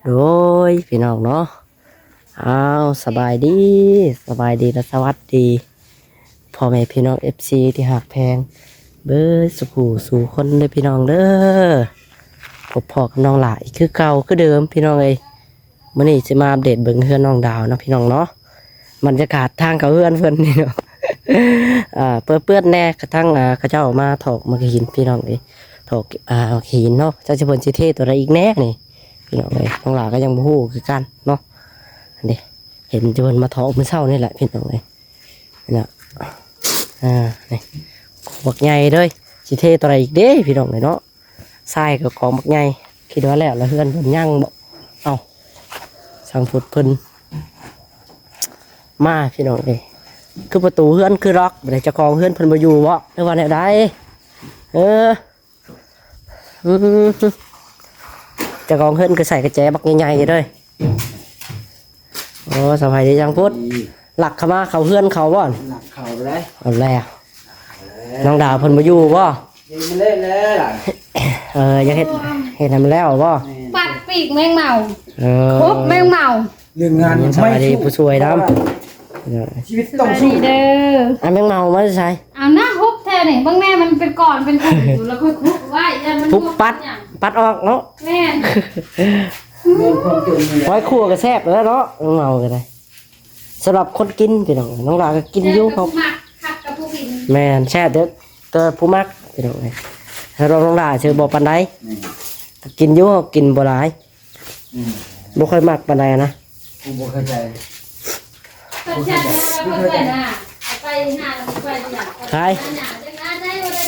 ໂດຍພີ່ນ້ອງເນາະ ອ້າວ ສະບາຍດີ ສະບາຍດີ ແລະ ສະຫວັດດີ ພໍ່ແມ່ພີ່ນ້ອງ ເອັຟຊີ ທີ່ຮັກແພງເບິດສູ່ຜູ້ສູ່ຄົນເດີພີ່ນ້ອງເດີ. ພົບພໍ້ກັບນ້ອງຫຼ້າອີກຄືເກົ່າຄືເດີມພີ່ນ້ອງເອີຍ. ມື້ນີ້ຊິມາອັບເດດເບິ່ງເຮືອນນ້ອງດາວເນາະພີ່ນ້ອງເນາະ. ບັນຍາກາດທາງເຂົ້າເຮືອນເພິ່ນນີ້ເນາະ ອ່າ ເປື້ອນໆແດ່ ກະທັງ ອ່າ ເຂົາເຈົ້າມາຖອກໝາກຫີນພີ່ນ້ອງເອີຍ. ຖອກ ອ່າ ໝາກຫີນເນາະ ຈັກຊິເພິ່ນຊິເທຕົວໃດອີກແດ່ນີ້ພີ່ນ້ອງເອີຍ. ນ້ອງຫຼ້າກໍຍັງບໍ່ຮູ້ຄືກັນເນາະ. ອັນນີ້ເຫັນແຕ່ເພິ່ນມາຖອກມື້ເຊົ້ານີ້ແຫຼະພີ່ນ້ອງເອີຍ. ນີ້ນະ ອ່າ ນີ້ ບັກໃຫຍ່ເລີຍ ຊິເທຕົວໃດອີກເດ້ພີ່ນ້ອງເອີຍເນາະ. ຊາຍກໍກອງບັກໃຫຍ່ ຄິດວ່າແລ້ວລະ ເຮືອນເພິ່ນຍັງບໍ່? ເອົ້າ ຊ່າງພຸດເພິ່ນມາພີ່ນ້ອງເອີຍ. ຄືປະຕູເຮືອນຄືລັອກ ບໍ່ໄດ້ ເຈົ້າຂອງເຮືອນເພິ່ນບໍ່ຢູ່ບໍ່ ຫຼືວ່າແນວໃດ? ເອີ ອືມ ເຈົ້າຂອງເຮືອນຄືໃສ່ກະແຈບັກໃຫຍ່ໆເລີຍ. ໂອ້ ສະບາຍດີ ຊ່າງພຸດ. ລັກເຂົ້າມາ ເຂົ້າເຮືອນເຂົາບໍ່? ລັກເຂົ້າໄດ້ ເອົາແລ້ວ. ນ້ອງດາວເພິ່ນບໍ່ຢູ່ບໍ່? ເຮັດມາແລ້ວແຫຼະ. ເອີ ຢາກເຮັດ ເຮັດໃຫ້ມັນແລ້ວບໍ່? ແມ່ນ ປັດປີກແມງເໝົາ. ເອີ ຄົບແມງເໝົາ. ເລື່ອງງານ ອືມ ສະບາຍດີຜູ້ຊ່ວຍນຳ. ຊີວິດຕ້ອງສູ້ເດີ. ອັນແມງເໝົາມາແຕ່ໃສ? ເອົານະ ຮົກແທ້ນີ້ ເບິ່ງແນ່ ມັນເປັນກ້ອນເປັນຂຸມຢູ່ ແລ້ວຄ່ອຍຂຸດໄວ້ ຢ້ານມັນ ທຸບປັດ ປັດອອກເນາະ. ແມ່ນ ແມ່ນ ຄວາມເປັນນີ້ແຫຼະ. ໄວ້ຂົ້ວກໍແຊບແລ້ວເນາະ ແມງເໝົາກໍໄດ້. ສຳລັບຄົນກິນພີ່ນ້ອງ ນ້ອງຫຼ້າກໍກິນຢູ່. ແຊບກັບຜູ້ມັກ ຄັກກັບຜູ້ກິນ. ແມ່ນ ແຊບເດີ ແຕ່ຜູ້ມັກພີ່ນ້ອງເອີຍ. ສຳລັບນ້ອງຫຼ້າຊື່ບໍ່ປານໃດ. ແມ່ນ ກໍກິນຢູ່ ເຮົາກິນບໍ່ຫຼາຍ. ອືມ ບໍ່ຄ່ອຍມັກປານໃດນະ. ກູບໍ່ເຂົ້າໃຈ ເພິ່ນຈະເຂົ້າໃຈນະ ເອົາໄປຫາແລ້ວໄປຢາກ ໃຜ? ຫາ ຫາໄດ້ບໍ່ໄດ້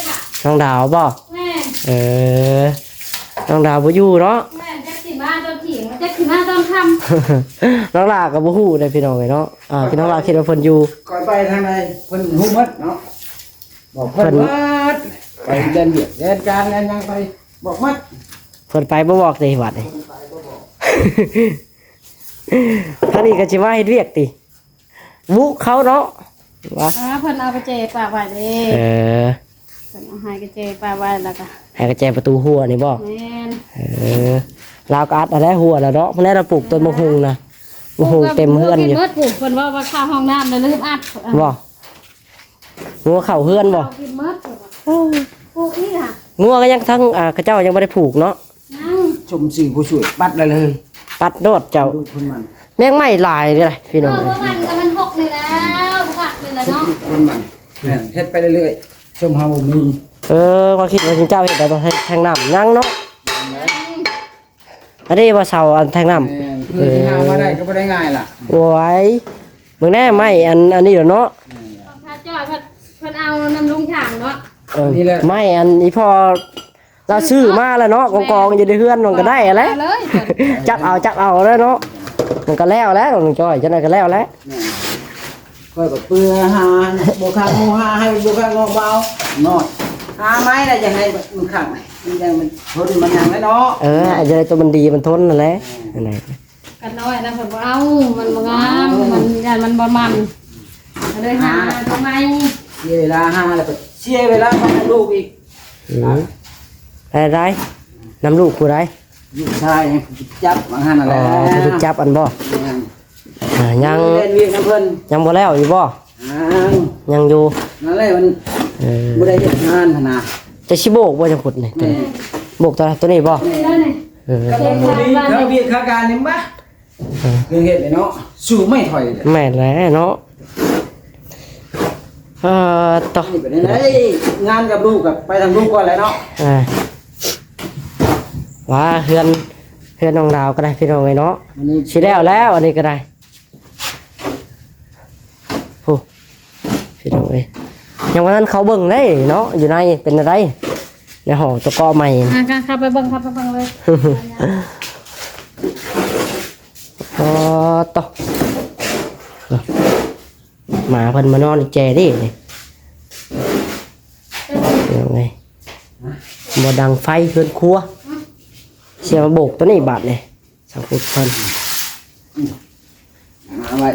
ນ້ອງດາວບໍ່? ແມ່ນ ເອີ ນ້ອງດາວບໍ່ຢູ່ເນາະ. ແມ່ນ ຈັກຊິມາຕອນທ່ຽງ ຈັກຊິມາຕອນຄ່ຳ. ນ້ອງຫຼ້າກໍບໍ່ຮູ້ເດ້ພີ່ນ້ອງເອີຍເນາະ. ອ່າ ພີ່ນ້ອງຫຼ້າຄິດວ່າເພິ່ນຢູ່ ຂ້ອຍໄປທາງໃດ ເພິ່ນຮູ້ໝົດເນາະ. ບອກເພິ່ນ ເພິ່ນໝົດ ໄປແລ່ນວຽກແລ່ນການແລ່ນຫຍັງໄປ ບອກໝົດ. ເພິ່ນໄປບໍ່ບອກຕິບັດນີ້ ເພິ່ນໄປບໍ່ບອກ. ທາງນີ້ກໍຊິມາເຮັດວຽກຕິ ວຸເຂົາເນາະ ວ່າ ອ່າ ເພິ່ນເອົາກະແຈປະໄວ້ເດ້. ເອີ ເພິ່ນເອົາໃຫ້ກະແຈປະໄວ້ ແລ້ວກໍໃຫ້ກະແຈປະຕູຮົ້ວນີ້ບໍ່? ແມ່ນ ເອີ ລາວກໍອັດຫັ້ນແຫຼະຮົ້ວລະເນາະ. ເພິ່ນໄດ້ລະປູກຕົ້ນໝາກຫຸ່ງນະ ໝາກຫຸ່ງເຕັມເຮືອນຢູ່. ປູກເບິດ ປູກ ເພິ່ນເວົ້າວ່າຂ້າຫ້ອງນ້ຳນະລືມອັດ. ບໍ່? ງົວເຂົ້າເຮືອນບໍ່? ເຂົ້າກິນໝົດ. ໂອ້ ປູກອີກຫະ? ງົວກໍຍັງທັງ ອ່າ ເຂົາເຈົ້າຍັງບໍ່ໄດ້ຜູກເນາະ. ຍັງ ຊົມຊື່ຜູ້ຊ່ວຍ ປັດໄດ້ເລີຍ ປັດໂລດເຈົ້າ. ລູກເພິ່ນມັນ ແມງໄມ້ຫຼາຍເດ້ພີ່ນ້ອງ. ເອີ ເອີ ມັນກໍມັນຫົກນີ້ແລ້ວ ຄັກນີ້ແຫຼະເນາະ. ເພິ່ນມັນ ແມ່ນ ເຮັດໄປເລື້ອຍໆ ຊົມເຮົາບໍ່ມີ. ເອີ ວ່າຄິດວ່າເຈົ້າເຮັດໄດ້ແທງນ້ຳ ຍັງເນາະ. ອັນນີ້ວ່າເສົາອັນແທງນ້ຳ. ແມ່ນ ເອີ ເພື່ອຊິຫາມາໄດ້ກໍບໍ່ໄດ້ງ່າຍລະ. ໂອ້ຍ ເບິ່ງແນ່ໄມ້ອັນ ອັນນີ້ລະເນາະ. ແມ່ນລະ ຂອງຂ້າຈ້ອຍເພິ່ນ ເພິ່ນເອົານຳລຸງຊ່າງເນາະ. ເອີ ນີ້ແຫຼະ ໄມ້ອັນອີ່ພໍ່ລາວຊື້ມາລະເນາະ ກອງໆຢູ່ໃນເຮືອນ ມັນກໍໄດ້ແຫຼະ. ເອົາເລີຍ ຈັບເອົາ ຈັບເອົາແລ້ວເນາະ ມັນກໍແລ້ວແລ້ວ ນ້ອງຈ້ອຍ ຈັ່ງໃດກໍແລ້ວແຫຼະ. ແມ່ນ ຂ້ອຍກໍເປືອຫາ ບໍ່ຄັກງໍຫາໃຫ້ ບໍ່ຄັກງໍເບົາເນາະ. ຫາໄມ້ລະຢ່າໃຫ້ມັນຄັກ ມັນຈັ່ງມັນທົນມັນຫຍັງແຫຼະເນາະ. ເອີ ຢ່າໃຫ້ໂຕມັນດີມັນທົນນັ້ນແຫຼະ. ແມ່ນ ອັນນັ້ນ ກັນນ້ອຍນະ ເພິ່ນບໍ່ເອົາ ມັນບໍ່ງາມ ມັນຢ້ານມັນບໍ່ມັນ ກໍເລີຍຫາໂຕໃໝ່. ເສຍເວລາຫາແລ້ວກໍເສຍເວລາມາໃຫ້ລູກອີກ. ອືມ ໄດ້ ໄດ້ ນຳລູກຜູ້ໃດ? ລູກຊາຍ ຜູ້ຈັບວ່າຫັ້ນນະແຫຼະ. ອໍ ຜູ້ຈັບອັນບໍ່? ແມ່ນ ອ່າ ຍັງ ແລ່ນວຽກນຳເພິ່ນ ຍັງບໍ່ແລ້ວຢູ່ບໍ່? ຍັງ ຍັງຢູ່ ນັ້ນແຫຼະ ມັນ ເອີ ບໍ່ໄດ້ເຮັດງານຫັ້ນນະ. ຈະຊິໂບກບໍ່ ຈະຂຸດນີ້? ແມ່ນ ໂບກຕົວ ຕົວນີ້ບໍ່? ແມ່ນ ເອີ ກັບບໍ່ມີຄ່າວຽກຄ່າການນີ້ມາ ເອີ ເລື່ອງເຮັດນີ້ເນາະ ສູ້ໄມ່ຖອຍ. ແມ່ນແຫຼະເນາະ. ເອີ ຕໍ່ ນີ້ເປັນໄດ້ ງານກັບລູກ ກັບໄປທາງລູກກ່ອນແຫຼະເນາະ. ເອີ ວ່າເຮືອນ ເຮືອນນ້ອງດາວກໍໄດ້ ພີ່ນ້ອງເອີຍເນາະ. ອັນນີ້ຊິແລ້ວແລ້ວ ອັນນີ້ກໍໄດ້. ໂອ້ ພີ່ນ້ອງເອີຍ ຍັງບໍ່ທັນເຂົ້າເບິ່ງເດ້ເນາະ ຢູ່ໃນເປັນແນວໃດ ໃນຫໍຕະເກາະໃໝ່. ອ່າ ເຂົ້າໄປເບິ່ງ ເຂົ້າໄປເບິ່ງເລີຍ. ອໍ ໂຕ ໝາເພິ່ນມານອນແຈເດ້ນີ້ ພີ່ນ້ອງເອີຍ. ບໍ່ດັງໄຟເຮືອນຄົວ ຊິມາໂບກຕົວນີ້ບາດນີ້. ສັງຄົມເພິ່ນ ມາໄວ້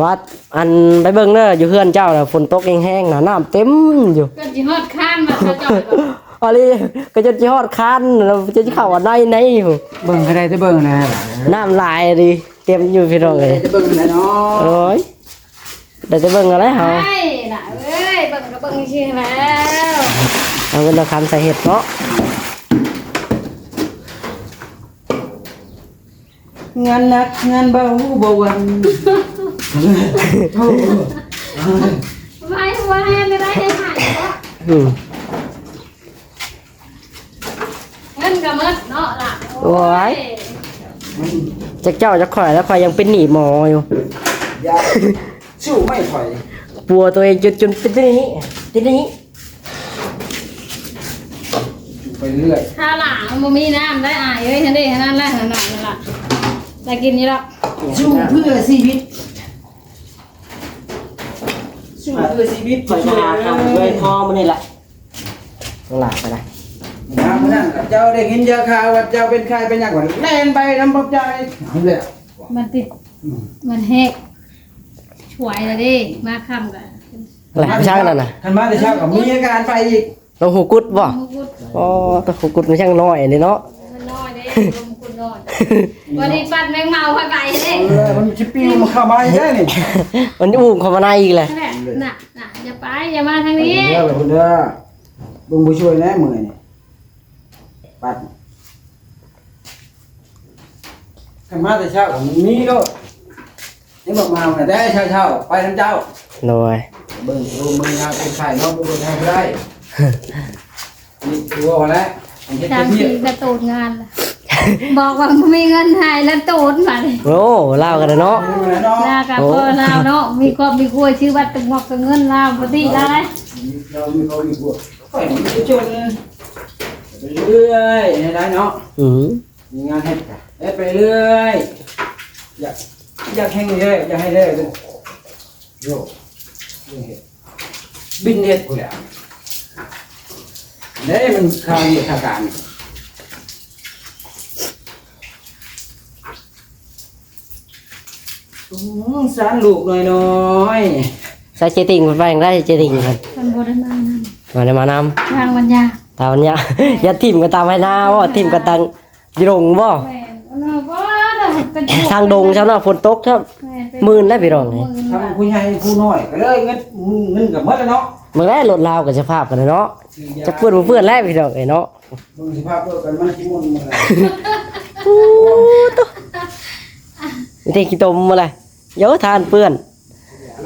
ວ່າ ອັນ ໄປເບິ່ງເດີ ຢູ່ເຮືອນເຈົ້ານະ ຝົນຕົກແຮງໆນະ ນ້ຳເຕັມຢູ່. ເພິ່ນຊິຮອດຄານມາເຈົ້າ ເຈົ້າ ອັນນີ້ກໍຈົນຊິຮອດຄານແລ້ວ ຈົນຊິເຂົ້າອັນໃນໃນພຸ້ນ. ເບິ່ງກໍໄດ້ແຕ່ເບິ່ງນະ ນ້ຳຫຼາຍອີ່ຫຼີ ເຕັມຢູ່ພີ່ນ້ອງເອີຍ. ໄດ້ແຕ່ເບິ່ງແຫຼະເນາະ. ໂອ້ຍ ໄດ້ແຕ່ເບິ່ງເອົາແຫຼະເຮົາ. ໄດ້ລະເອີຍ ເບິ່ງກໍເບິ່ງຊື່ແລ້ວ ເອົາເງິນເອົາຄຳໃສ່ເຮັດເນາະ. ງານໜັກງານເບົາບໍ່ຫວັ່ນ. ໄວ້ບໍ່ແຮງໄດ້ໃຫ້ຫາຍເນາະ. ອືມ ເງິນກໍໝົດເນາະຫຼານ. ໂອ້ຍ ໂອ້ຍ ຈັກເຈົ້າຈັກຂ້ອຍແລ້ວ ຂ້ອຍຍັງເປັນໜີ້ໝໍຢູ່. ຢ່າສູ້ໄມ່ຖອຍ ປົວຕົວເອງຈົນ ຈົນເປັນນີ້ ເປັນນີ້. ໄປເລື້ອຍ ຖ້າຫຼານມັນບໍ່ມີນ້ຳໄດ້ອາຍເອີຍ. ຫັ້ນເດ້ ຫັ້ນນັ້ນແຫຼະ ຫັ້ນນັ້ນລະ ໄດ້ກິນຢູ່ດອກ. ສູ້ເພື່ອຊີວິດ ສູ້ເພື່ອຊີວິດ ຂ້ອຍຈະຫາທຳເລື່ອຍຄໍມື້ນີ້ລະ ຫຼານກໍໄດ້. ຍາມມື້ນັ້ນເຈົ້າໄດ້ຍິນຢາຂ່າວວ່າເຈົ້າເປັນໄຂ້ເປັນຫຍັງ ກໍແລ່ນໄປນຳພວກເຈົ້ານີ້ເລີຍ. ມັນຕິດ ອືມ ມັນແຮກ ສວຍລະເດ້ ມາຄ່ຳກໍ ແຫຼະ ຊ່າງນັ້ນນະ ຄັນມາແຕ່ເຊົ້າກໍມີອາການໄປອີກ. ລົງຫູກຸດບໍ່? ຫູກຸດ. ອໍ ແຕ່ຫູກຸດມັນຍັງນ້ອຍນີ້ເນາະ. ມັນນ້ອຍເດ້ ລົງຫູກຸດນ້ອຍ. ວັນນີ້ປັດແມງເມົາຂ້ອຍໄປເດ້. ເອີ ມັນຊິປິວມາເຂົ້າມາອີກແລ້ວນີ້. ມັນອູ້ມເຂົ້າມາໃນອີກແຫຼະ. ນັ້ນແຫຼະ ນະ ນະ ຢ່າໄປ ຢ່າມາທາງນີ້. ໄປເດີ ໄປເດີ ເບິ່ງຜູ້ຊ່ວຍແດ່ເມື່ອຍນີ້. ປັດ ຄັນມາແຕ່ເຊົ້າກໍມີໂລດ. ນີ້ບອກມາແຕ່ເຊົ້າໆ ໄປນຳເຈົ້າ. ໂດຍ ເບິ່ງໂຮມເບິ່ງຍາເປັນໄຂ້ເນາະ ບໍ່ເບິ່ງໃຫ້ບໍ່ໄດ້. ນີ້ຄືວ່າແຫຼະ ອັນເຮັດ ສາມສີ່ ກະຕູນງານລະ ບອກວ່າບໍ່ມີເງິນໃຫ້ລະຕູນບາດນີ້. ໂອ້ ລາວກໍໄດ້ເນາະ ລາວກໍ ໂອ້ ລາວເນາະ ມີຄອບມີຄົວ ຊື່ບັດຕຶກໝອກກັບເງິນລາວ ບໍ່ຕິລາວໄດ໋. ລາວມີຄອບມີຄົວ ຂ້ອຍມີແຕ່ຈົນ ໄປເລື້ອຍໃຫ້ໄດ້ເນາະ. ອື ມີງານເຮັດ ເຮັດໄປເລື້ອຍ ຢາກ ຢາກແຮງເດ້ ຢາກໃຫ້ໄດ້. ໂຢ ບິນເຮັດພຸ້ນແຫຼະ ເດ້ ມັນຄ່າວຽກຄ່າການ. ສົງສານລູກນ້ອຍໆ. ໃສ່ເຈຕິ່ງເພິ່ນວ່າຈັ່ງໃດ ເຈຕິ່ງເພິ່ນ? ເພິ່ນບໍ່ໄດ້ມານຳ. ບໍ່ໄດ້ມານຳ ທາງບັນຍາ ທາງບັນຍາ. ຢ່າຖິ້ມກັນຕາມໄຮ່ນາບໍ? ຖິ້ມກັນທາງຢູ່ດົງບໍ? ແມ່ນ ເນາະ ບໍ່ເນາະ ເປັນ ທາງດົງຊ້ຳເນາະ ຝົນຕົກຊ້ຳ. ແມ່ນ ມື່ນແລ້ວພີ່ນ້ອງເອີຍ ທັງຜູ້ໃຫຍ່ຜູ້ນ້ອຍກໍເລີຍ ເງິນ ເງິນກໍໝົດແລ້ວເນາະ. ເບິ່ງແລ້ວລົດລາວກໍສະພາບກັນເນາະ ຈັກເປື້ອນບໍ່ເປື້ອນແລ້ວພີ່ນ້ອງເອີຍເນາະ. ເບິ່ງສະພາບລົດກັນມັນຊິໝຸ່ນເມື່ອໃດ. ໂອ້ໂຕ ເຕັກຂີ້ຕົມມາແລ້ວ ໂຢ ທ່ານເປື້ອນ.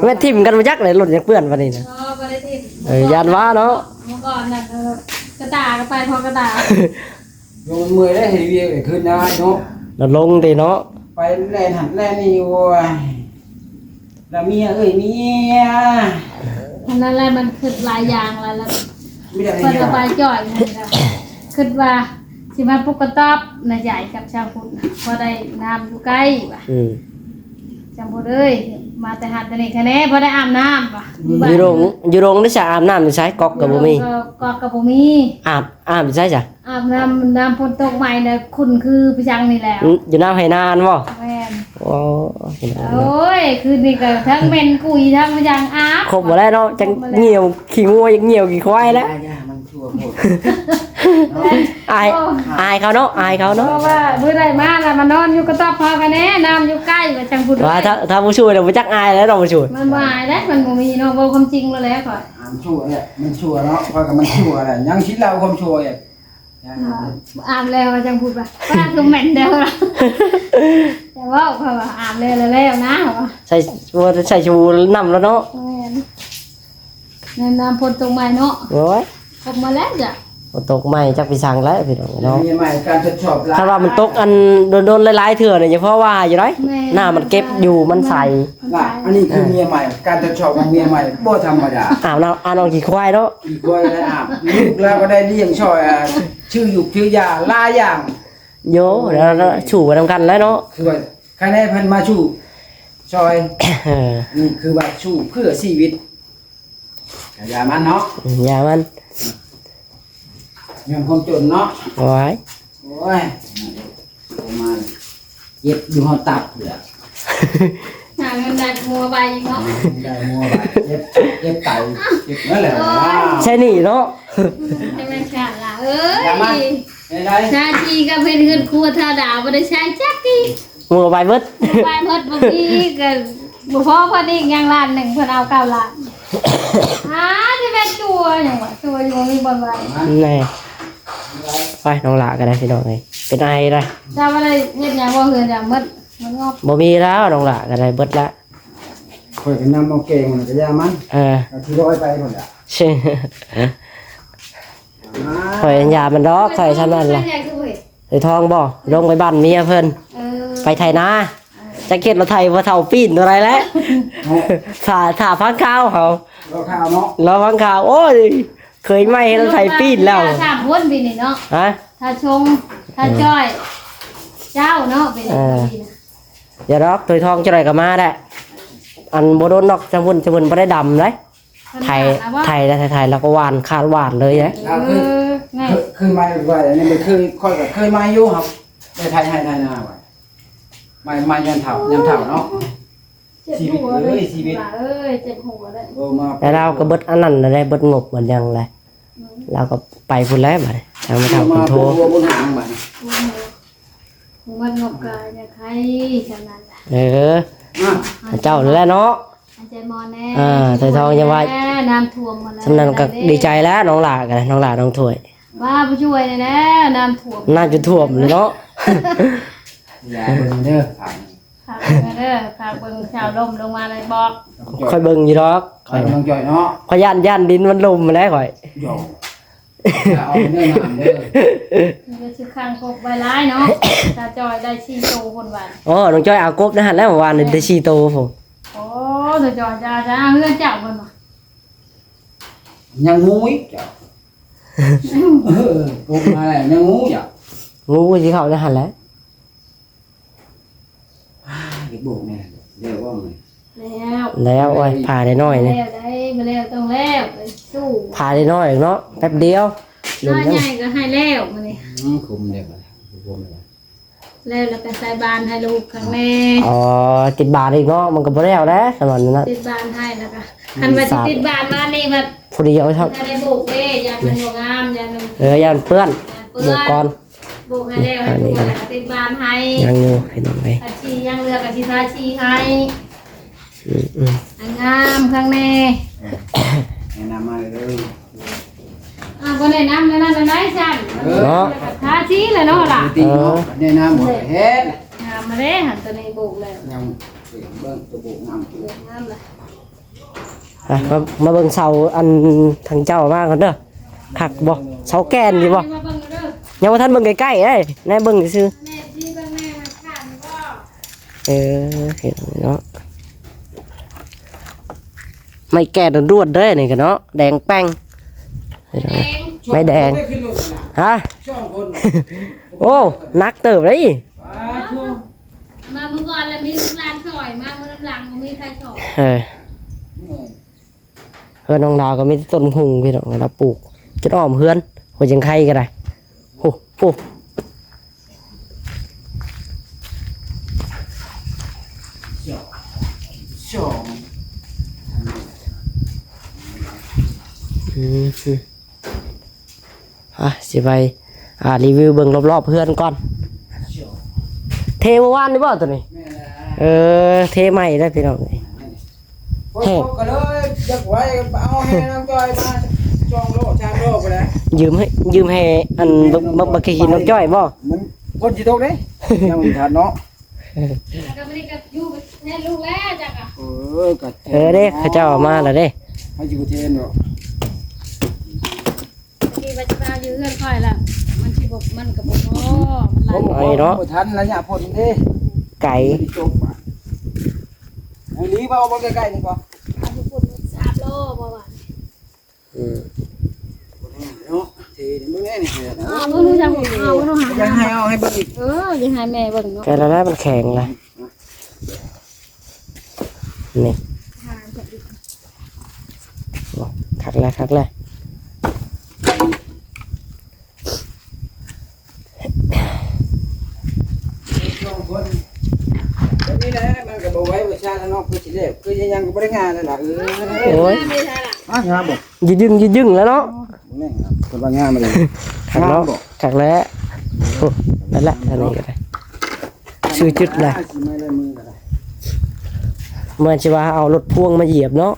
ແມ່ນຖິ້ມກັນບໍ່ຈັກເລີຍ ລົດຍັງເປື້ອນປານນີ້ນະ. ເອີ ບໍ່ໄດ້ຖິ້ມ. ເອີ ຢ້ານວ່າເນາະ ເມື່ອກ່ອນນັ້ນ ເອີ ກະຕາກໍໄປພໍກະຕາ. ໂຍມເມື່ອຍໄດ້ເຮັດວຽກໄດ້ຄືນນາເນາະ ລະລົງຕິເນາະ ໄປແລ່ນຫັ້ນແລ່ນນີ້. ໂອ້ຍ ລະເມຍເອີຍເມຍ ອັນນັ້ນແຫຼະ ມັນຄິດຫຼາຍຢ່າງແລ້ວ ລະ ເພິ່ນລະໄປຈ່ອຍ ຄິດວ່າຊິມາປຸກກະຕອບນະ ຢາຍກັບຊາວພຸດ ພໍໄດ້ນ້ຳຢູ່ໃກ້ວ່າ. ອືມ ຈຳບໍ່ເລີຍ ມາແຕ່ຫັ້ນແຕ່ນີ້ຄະແນ່ ພໍໄດ້ອາບນ້ຳວ່າ. ຢູ່ດົງ ຢູ່ດົງນີ້ສະອາບນ້ຳຢູ່ໃສ? ກອກກໍບໍ່ມີ ຢູ່ດົງກໍ ກອກກໍບໍ່ມີ. ອາບ ອາບຢູ່ໃສສະ? ອາບນ້ຳ ນ້ຳຝົນຕົກໃໝ່ນະ ຂຸ່ນຄືໄປຈັ່ງນີ້ແຫຼະ. ອືມ ຢູ່ນຳໄຮ່ນາຫັ້ນບໍ? ແມ່ນ. ໂອ້ ໂອ້ຍ ຄືນນີ້ກໍທັງເໝັນກຸຍ ທັງຫຍັງອາບ ຄົບບໍ່ໄດ້ເນາະ ຈັ່ງ ຄົບບໍ່ໄດ້ ຫ່ຽວຂີ້ງົວ ຢ່າງຫ່ຽວຂີ້ຄວາຍແລ້ວ. ຢ່າ ຢ່າ ມັນຊົ່ວໂພດ. ອາຍ ໂອ້ ອາຍເຂົາເນາະ ອາຍເຂົາເນາະ ເພາະວ່າມື້ໃດມາລະມານອນຢູ່ກະຕອບເຮົາກະແນ່ ນ້ຳຢູ່ໃກ້ວ່າຈັ່ງພຸ້ນ. ວ່າ ເອີຍ ຖ້າ ຖ້າຜູ້ຊ່ວຍລະບໍ່ຈັກອາຍແລ້ວເນາະ ຜູ້ຊ່ວຍ. ມັນບໍ່ອາຍເດ້ ມັນບໍ່ມີເນາະ ເວົ້າຄວາມຈິງໂລດແຫຼະຂ້ອຍ. ອາມຊົ່ວແຫຼະ ມັນຊົ່ວເນາະ ຂ້ອຍກໍມັນຊົ່ວແຫຼະ ຍັງຊິເລົ່າຄວາມຊົ່ວອີກ. ອາບແລ້ວຈັ່ງພຸດວ່າ ວ່າຄືແມ່ນແລ້ວລະ ແຕ່ເວົ້າຂ້ອຍວ່າອາບແລ້ວແລ້ວນະ ວ່າ ໃສ່ ບໍ່ໃສ່ຊູນ້ຳແລ້ວເນາະ. ແມ່ນ ແມ່ນນ້ຳຝົນຕົກໃໝ່ເນາະ. ໂອ້ຍ ຄົບມາແລ້ວຈ້ະ ຝົນຕົກໃໝ່ຈັກໄປສັງແລ້ວພີ່ນ້ອງເນາະ. ມີໃໝ່ການທົດສອບລະ ຖ້າວ່າມັນຕົກອັນດົນໆ ຫຼາຍໆເທື່ອນີ້ ສະເພາະວ່າຢູ່ໃດ ແມ່ນ ນ້ຳມັນເກັບຢູ່ ມັນໃສ. ລະ ອັນນີ້ຄືເມຍໃໝ່ ການທົດສອບຂອງເມຍໃໝ່ບໍ່ທຳມະດາ. ອາບນ້ຳ ອາບນ້ຳຂີ້ຄວາຍເນາະ ຂີ້ຄວາຍລະອາບ ລູກລາວກໍໄດ້ລ້ຽງຊ່ອຍ ອາ ຊື້ຢູກຊື້ຢາຫຼາຍຢ່າງ. ໂຢ ແລ້ວ ແລ້ວສູ້ໄປນຳກັນແຫຼະເນາະ ຄືວ່າ ໃຄແນ່ເພິ່ນມາສູ້ຊ່ອຍ. ເອີ ນີ້ຄືວ່າສູ້ເພື່ອຊີວິດ ກະຢ່າມັນເນາະ ອືມ ຢ່າມັນ ຍ້ອນຄວາມຈົນເນາະ. ໂອ້ຍ ໂອ້ຍ ປະມານເຈັບຢູ່ຮອດຕັບພຸ້ນແຫຼະ ຫາເງິນໄດ້ມົວໄວອີກເນາະ ໄດ້ມົວໄວ ເຈັບ ເຈັບໄຕ ເຈັບນັ້ນແຫຼະ. ໂອ້ຍ ໃຊ້ໜີ້ເນາະ ແຕ່ແມ່ນຊາດຫຼ ເອີຍ ຢ່າມາ ເຮັດໄດ້ ຊາຊີກັບເຮັດເຮືອນຄົວທາດາບໍ່ໄດ້ໃຊ້ຈັກທີ ໝູ່ເອົາໄປເບິດ ໄປໝົດ ບໍ່ມີກໍບໍ່ພໍ ເພິ່ນອີກຍັງລ້ານໜຶ່ງ ເພິ່ນເອົາເກົ້າລ້ານ ຫາຊິແມ່ນຕົວຫຍັງວະ ຕົວຢູ່ບໍ່ມີບ່ອນໄວ້ ແນ່ ໄປ ນ້ອງຫຼ້າກໍໄດ້ ພີ່ນ້ອງເອີຍ ເປັນໄອໄດ໋ ເຈົ້າບໍ່ໄດ້ເຮັດຫຍັງບໍ່ ເຮືອນເຈົ້າໝົດ ໝົດງົບ ບໍ່ມີແລ້ວ ນ້ອງຫຼ້າກໍໄດ້ ເບິດລະ ຂ້ອຍກໍນຳເອົາແກງມັນກໍຢ່າມັນ ເອີ ກໍຊິລອຍໄປພຸ້ນລະ ຂ້ອຍອັນຢາມັນດອກ ຂ້ອຍຊ່ຳນັ້ນລະ ໄປທອງບໍ່ ລົງໄປບ້ານເມຍເພິ່ນ ເອີ ໄປໄຖນາ ຈັກເຮັດລະໄຖບໍ່ເຖົ້າປີ້ນເທົ່າໃດແຫຼະ ຖ້າ ຖ້າຟັງຂ່າວເຮົາ ລໍຂ່າວເນາະ ລໍຟັງຂ່າວ ໂອ້ຍ ເຄີຍໄໝ້ເຮັດລະໄຖປີ້ນແລ້ວ ຖ້າສາມຄົນປີນີ້ເນາະ ຮະ ຖ້າຊົງ ຖ້າຈ້ອຍ ເຈົ້າເນາະ ເປັນ ເອີ ປີນະ ຢ່າດອກ ໂຕຍທອງຈະໄດ້ກໍມາແຫຼະ ອັນບໍ່ດົນດອກ ຈຳເພິ່ນ ຈຳເພິ່ນບໍ່ໄດ້ດຳເດ້ ໄຖ ໄຖ ໄຖ ໄຖ ແລ້ວກໍຫວ່ານ ຄາດຫວ່ານເລີຍເດ້ ເອີ ເຄີຍ ເຄີຍໄໝ້ໄວ້ ອັນນີ້ມັນເຄີຍ ຂ້ອຍກໍເຄີຍໄໝ້ຢູ່ ໄດ້ໄຖໄຮ່ໄຖນາໄວ້ ໄໝ້ ໄໝ້ຍາມເຖົ້າ ຍາມເຖົ້າເນາະ ເຈັບຫົວເລີຍ ຊີວິດເອີຍ ເຈັບຫົວເລີຍ ແລ້ວລາວກໍເບິດອັນນັ້ນແຫຼະ ເບິດງົບເບິດຫຍັງແຫຼະ ລາວກໍໄປພຸ້ນແຫຼະບາດນີ້ ທາງແມ່ເຖົ້າເພິ່ນໂທ ບໍ່ຮູ້ຫຍັງບາດນີ້ ບໍ່ຮູ້ ມັນນອກກາຍາໄຄສຳນັ້ນລະ ເອີ ເຈົ້ານັ້ນແຫຼະເນາະ ໃຈໝໍແນ່ ເອີ ໄຕທອງຢ່າວ່າ ນ້ຳຖ້ວມໝົດແລ້ວ ສຳນັ້ນກໍດີໃຈແລ້ວ ນ້ອງຫຼ້າກໍໄດ້ ນ້ອງຫຼ້າ ນ້ອງຖ້ວຍ ວ່າຜູ້ຊ່ວຍແນ່ ນ້ຳຖ້ວມ ນ້ຳຈົນຖ້ວມເລີຍເນາະ ຢ່າເບິ່ງເດີ ຝາກເບິ່ງເດີ ຝາກເບິ່ງ ເຈົ້າລົ້ມລົງມາແລ້ວບອກ ຂ້ອຍເບິ່ງຢູ່ດອກ ຂ້ອຍ ນ້ອງຈ້ອຍເນາະ ຂ້ອຍຢ້ານ ຢ້ານດິນມັນລົມຫັ້ນແຫຼະຂ້ອຍ ຢອກ ຢ່າເອົາເນີນາເດີ ມັນຊິຂັງກົບໄວ້ຫຼາຍເນາະ ຕາຈອຍໄດ້ສີ່ໂຕພຸ້ນວ່າ ໂອ້ ນ້ອງຈ້ອຍເອົາກົບໃນຫັ້ນແລ້ວ ເມື່ອວານນີ້ໄດ້ສີ່ໂຕພຸ້ນ ໂອ້ ຕາຈອຍ ຈາ ຈາ ເຮືອນເຈົ້າເພິ່ນວ່າ ຍັງງູອີກເຈົ້າ ເອີ ກົບມາແລ້ວ ຍັງງູເຈົ້າ ງູຊິເຂົ້າໃນຫັ້ນແຫຼະ ອ່າ ເຮັດໂບກແນ່ ແລ້ວບໍ່ ແລ້ວ ແລ້ວ ໂອ້ຍ ຜ້ານ້ອຍໆນີ້ ແລ້ວໄດ້ ບໍ່ແລ້ວຕ້ອງແລ້ວ ໄປສູ້ ຜ້ານ້ອຍໆເນາະ ແປັບດຽວ ນ້ອຍໃຫຍ່ກໍໃຫ້ແລ້ວມື້ນີ້ ອືມ ຄຸມແລ້ວ ຄຸມແລ້ວ ແລ້ວ ແລ້ວກໍໃສ່ບານໃຫ້ລູກຂ້າງແນ່ ອໍ ຕິດບານອີກເນາະ ມັນກໍບໍ່ແລ້ວແຫຼະ ຄັນວ່ານັ້ນນະ ຕິດບານໃຫ້ ແລ້ວກໍ ຄັນວ່າຊິຕິດບານມານີ້ບັດ ຜູ້ດຽວ ຖ້າໄດ້ໂບກເດ້ ຢ້ານມັນບໍ່ງາມ ຢ້ານມັນ ເອີ ຢ້ານເປື້ອນ ຢ້ານເປື້ອນ ໂບກກ່ອນ ໂບກໃຫ້ແລ້ວ ໃຫ້ທຸກຄົນແລ້ວກໍຕິດບານໃຫ້ ຍັງຢູ່ພີ່ນ້ອງເອີຍ ທາສີຍັງເຫຼືອກໍຊິທາສີໃຫ້ ອືມໆ ໃຫ້ງາມຄັກແນ່ ແນະນຳມາເລີຍ ອ່າ ບໍ່ແນະນຳແນວນັ້ນແນວໃດຊັ້ນ ເອີ ເນາະ ທາສີແຫຼະເນາະຫຼ້າ ເອີ ແນະນຳບໍ່ເຮັດ ງາມມາເດ້ ຫັ້ນຕົວນີ້ໂບກແລ້ວ ຍັງເບິ່ງຕົວໂບກງາມ ໂບກງາມລະ ອ່ະ ມາ ມາເບິ່ງເສົາອັນທາງເຈົ້າມາກ່ອນເດີ ຄັກບໍ່? ເສົາແກ່ນຢູ່ບໍ່? ຍັງບໍ່ທັນເບິ່ງໃກ້ໆເດ້ ແນະເບິ່ງຊື່ໆ ແມ່ນຊິເບິ່ງແນ່ ມັນຂາດຢູ່ບໍ່? ເອີ ເຫັນເນາະ ໄມ້ແກ່ນດ້ວນໆເດ້ ນີ້ກໍເນາະ ແດງແປ້ງ ໄມ້ແດງ ຮະ? ໂອ້ ໜັກເຕີບເດ້ ມາມື້ກ່ອນລະມີລູກຫຼານຊ່ອຍ ມາມື້ນຳຫຼັງບໍ່ມີໃຜຊ່ອຍ ເອີ ເຮືອນນ້ອງດາວກໍມີແຕ່ຕົ້ນຫຸ່ງພີ່ນ້ອງ ລາວປູກຈົນອ້ອມເຮືອນ ຫົວຈັ່ງໄຄກໍໄດ້ ໂອ້ ໂອ້ ອືມ ອ່ະ ຊິໄປ ອ່າ ຣີວິວເບິ່ງລອບໆເຮືອນກ່ອນ ເທມື້ວານນີ້ບໍ່ໂຕນີ້? ແມ່ນແລ້ວ ເອີ ເທໃໝ່ແລ້ວພີ່ນ້ອງ ແຮງ ຂ້ອຍກໍເລີຍຢາກໄວ້ ເອົາແຮ່ນ້ອງຈ້ອຍມາສອງໂລສາມໂລພຸ້ນແຫຼະ ຢືມໃຫ້ ຢືມໃຫ້ອັນ ບັກ ບັກຂີ້ຫີນນ້ອງຈ້ອຍບໍ່? ມັນຝົນຊິຕົກເດ້ ຍັງບໍ່ທັນເນາະ ແລ້ວກໍມື້ນີ້ກໍຢູ່ແທນລູກແລ້ວຈັກອະ ເອີ ກໍ ເອີເດ້ ເຂົາເຈົ້າເອົາມາແລ້ວເດ້ ໃຫ້ຢູ່ແທນເນາະ ທີ່ວ່າຈະມາຢູ່ເຮືອນຂ້ອຍລະ ມັນຊິບໍ່ ມັນກໍບໍ່ພໍ ມັນຫຼາຍ ບໍ່ ບໍ່ທັນໄລຍະຝົນເດ້ ໄກ ບໍ່ໄດ້ຈົບບາດ ອັນນີ້ເວົ້າເບິ່ງໃກ້ໆນີ້ກໍ ຢູ່ພຸ້ນສາມໂລບໍ່ວ່າ ອືມ ບໍ່ໄດ້ເນາະ ທີ່ເບິ່ງແນ່ນີ້ ເອົາເບິ່ງດູ ເອົາເບິ່ງດູ ຢາກໃຫ້ເອົາໃຫ້ເບິ່ງອີກ ເອີ ຢາກໃຫ້ແມ່ເບິ່ງເນາະ ແກະແລ້ວ ມັນແຂງລະ ນີ້ ໂອ້ ຄັກແລ້ວ ຄັກແລ້ວ ສອງຄົນ ແບບນີ້ແຫຼະ ມັນກໍບໍ່ໄວບໍ່ຊ້າແລ້ວເນາະ ຄືຊິແລ້ວ ຄືຊິຫຍັງກໍບໍ່ໄດ້ງານແລ້ວລະ ເອີ ໂອ້ຍ ງາມບໍ່? ຢືດດຶງ ຢືດດຶງແລ້ວເນາະ ແມ່ນ ເພິ່ນວ່າງາມອີ່ຫຼີ ຄັກເນາະ ງາມບໍ່? ຄັກແລ້ວ. ໂອ້ ນັ້ນແຫຼະ ອັນນີ້ກໍໄດ້ ຊື່ຈຸດແຫຼະ. ຊິໄມ້ລາຍມືກໍໄດ້ ເໝືອນຊິວ່າເອົາລົດພວງມາຢຽບເນາະ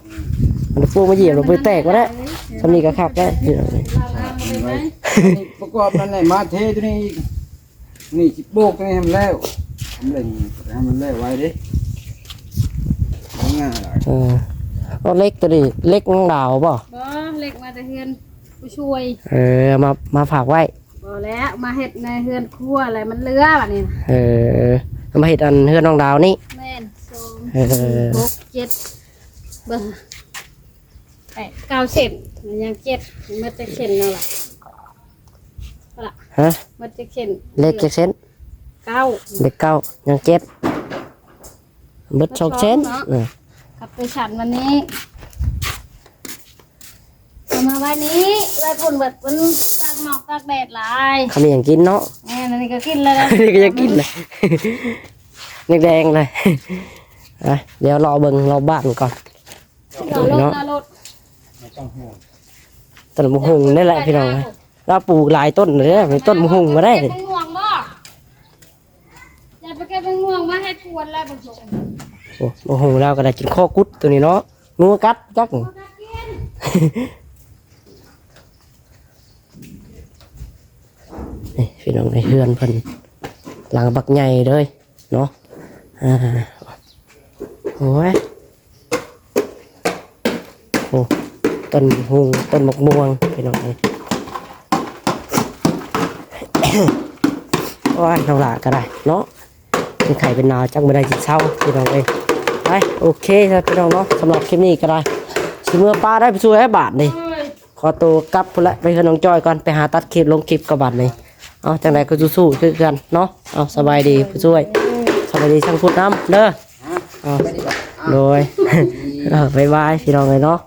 ເອົາລົດພວງມາຢຽບແລ້ວບໍ່ແຕກວ່າແຫຼະ. ສ່ຳນີ້ກໍຄັກແລ້ວ ປະກອບນັ້ນແຫຼະ ມາເທຕົວນີ້ອີກ. ນີ້ຊິໂບກໃຫ້ມັນແລ້ວ ເລັ່ງໃຫ້ມັນແລ້ວໄວເດ້ ມັນງ່າຍຫຼາຍ. ເອີ ເອົາເຫຼັກຕົວນີ້ ເຫຼັກນ້ອງດາວບໍ່? ບໍ່ ເຫຼັກມາແຕ່ເຮືອນຜູ້ຊ່ວຍ. ເອີ ມາ ມາຝາກໄວ້. ບໍ່ແລ້ວ ມາເຮັດໃນເຮືອນຄົວແລ້ວມັນເຫຼືອບາດນີ້. ເອີ ມາເຮັດອັນເຮືອນນ້ອງດາວນີ້. ແມ່ນ ສອງ ເອີ ສີ່ ຫົກ ເຈັດ ເບິ່ງ ແປດ ເກົ້າເສັ້ນ ມັນຍັງເຈັດ ໝົດຈັກເສັ້ນແລ້ວລະ? ລະ ຮະ? ໝົດຈັກເສັ້ນ? ເຫຼັກຈັກເສັ້ນ? ເກົ້າ ເຫຼັກເກົ້າ ຍັງເຈັດ ເບິດສອງເສັ້ນເນາະ. ເອີ ກັບໄປສັນວັນນີ້ ເອົາມາໄວ້ນີ້ ໄວ້ພຸ້ນ ເບິດມັນຕາກໝອກຕາກແດດຫຼາຍ ເຂົາມີຫຍັງກິນເນາະ. ແມ່ນ ອັນນີ້ກໍກິນແລ້ວ ອັນນີ້ກໍຢາກກິນແລ້ວ ແດງໆ ເລີຍ. ອ່ະ ດຽວລໍເບິ່ງຮອບບ້ານກ່ອນ. ເນາະ ຕົ້ນບັກຫຸ່ງນີ້ແຫຼະພີ່ນ້ອງ ລາວປູກຫຼາຍຕົ້ນເດ້ ມີຕົ້ນບັກຫຸ່ງກໍໄດ້. ເກັບບັກຫຸ່ງບໍ່? ຢ່າໄປເກັບບັກຫຸ່ງມາເຮັດກວນແລ້ວບັກຫຸ່ງ. ໂອ້ ບັກຫຸ່ງລາວກໍໄດ້ກິນຄໍກຸດຕົວນີ້ເນາະ ງູກັດຈັກ. ນີ້ພີ່ນ້ອງ ໃນເຮືອນເພິ່ນ ຫຼັງບັກໃຫຍ່ເລີຍເນາະ. ອ່າ ໂອ້ຍ ໂອ້ ຕົ້ນຫຸ່ງ ຕົ້ນໝາກມ່ວງພີ່ນ້ອງເອີຍ. ໂອ້ຍ ນ້ອງຫຼ້າກໍໄດ້ເນາະ ເປັນໄຂ້ເປັນໜາວ ຈັກມື້ໃດຊິເຊົາພີ່ນ້ອງເອີຍ. ໄປ ໂອເຄຊະພີ່ນ້ອງເນາະ ສຳລັບຄລິບນີ້ກໍໄດ້ ຊິເມືອປາໄດ້ໄປສູ່ໃຫ້ບາດນີ້. ຂໍໂຕກັບພຸ້ນແຫຼະ ໄປເຮືອນນ້ອງຈ້ອຍກ່ອນ ໄປຫາຕັດຄລິບລົງຄລິບກ່ອນບາດນີ້. ເອົາ ຈັ່ງໃດກໍສູ້ໆຄືກັນເນາະ. ເອົາ ສະບາຍດີຜູ້ຊ່ວຍ ສະບາຍດີທັງພຸ້ນນຳເດີ. ເອົາ ໂດຍ ເອົາ ບາຍບາຍພີ່ນ້ອງເອີຍເນາະ.